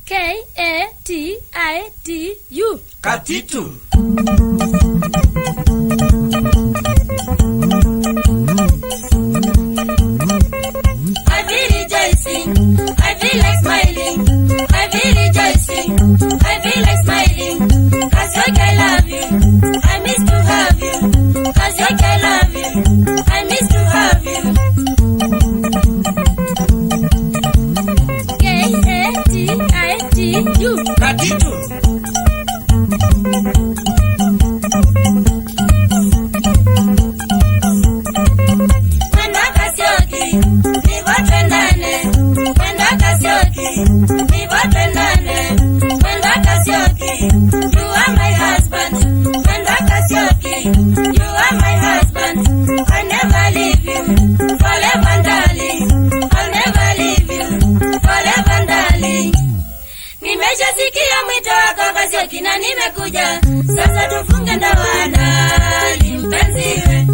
K A T I T U. Katitu. I feel rejoicing, I feel like smiling, I feel rejoicing, I feel like smiling. 'Cause I love you, I miss to have you. 'Cause I love you, I miss to have you. K A T I T U. Katitu. Mwenda Kasioki, nivo twendane. Mwenda Kasioki, nivo twendane. Mwenda Kasioki, you are my husband. Mwenda Kasioki, you are my husband. I never leave you, forever darling. I'll never leave you, forever darling. Nimeshasikia mwito wako Kasioki na nimekuja. Sasa tufunge ndoa darling, mpenzi we.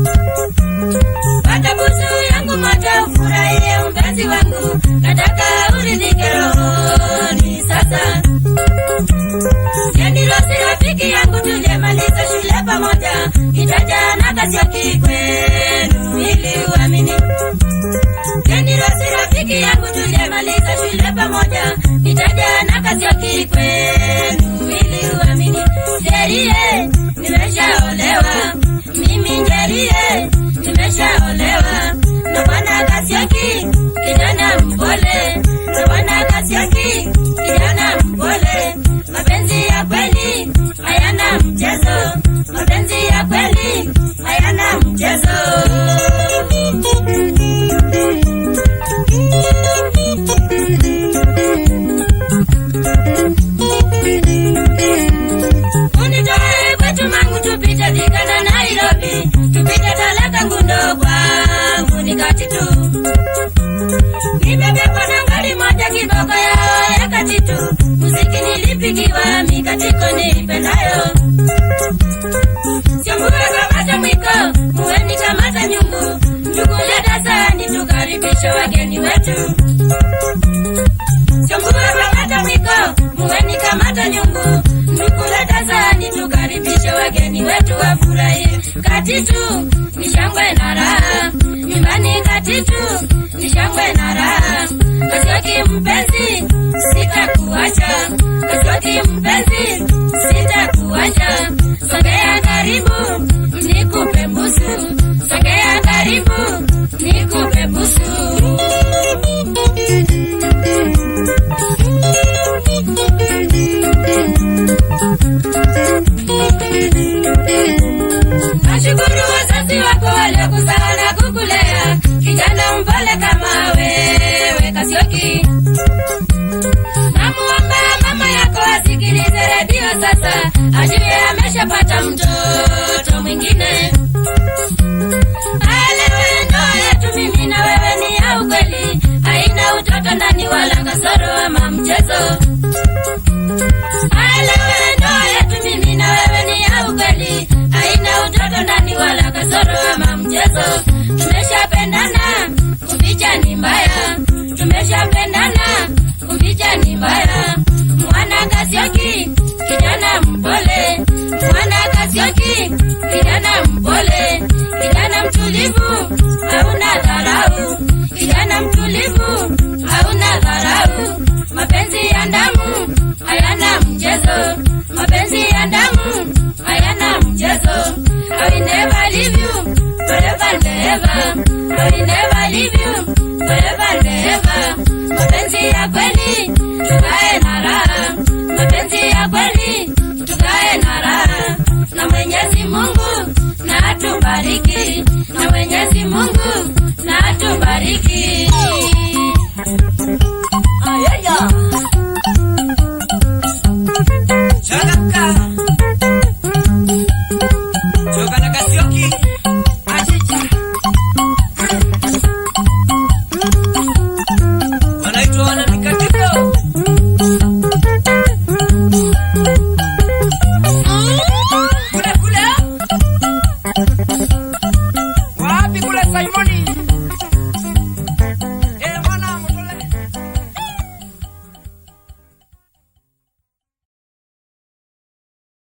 Pata busu yangu moto ufurahie mpenzi wangu, nataka uridhike rohoni sasa. Jeni Rosi rafiki yangu tulimaliza shule pamoja, nitaja na Kasioki kwenu ili uamini. Jeni Rosi rafiki yangu tulimaliza shule pamoja, nitaja na Kasioki kwenu ili uamini. Njerie, nimeshaolewa mimi, Njerie, nimeshaolewa na bwana Kasioki, kijana mpole, na bwana Kasioki, kijana mpole. Mapenzi ya kweli hayana mchezo, mapenzi ya kweli hayana mchezo. Unitoe kwetu mangu tupite Thika na Nairobi, tupite Tharaka Ngundo kwangu ni Katitu. Nimebebwa na gari moja kiboko yao ya Katitu, muziki nilipigiwa mikatiko niipendayo. Sio muwe kamata mwiko, muweni kamata nyungu, njugu leta sahani tukaribishe wageni wetu. Sio muwe kamata mwiko, muweni kamata nyungu, njugu leta sahani tukaribishe wageni wetu wafurahi. Katitu ni shangwe na raha, nyumbani Katitu ni shangwe na raha. Kasioki mpenzi, sitaku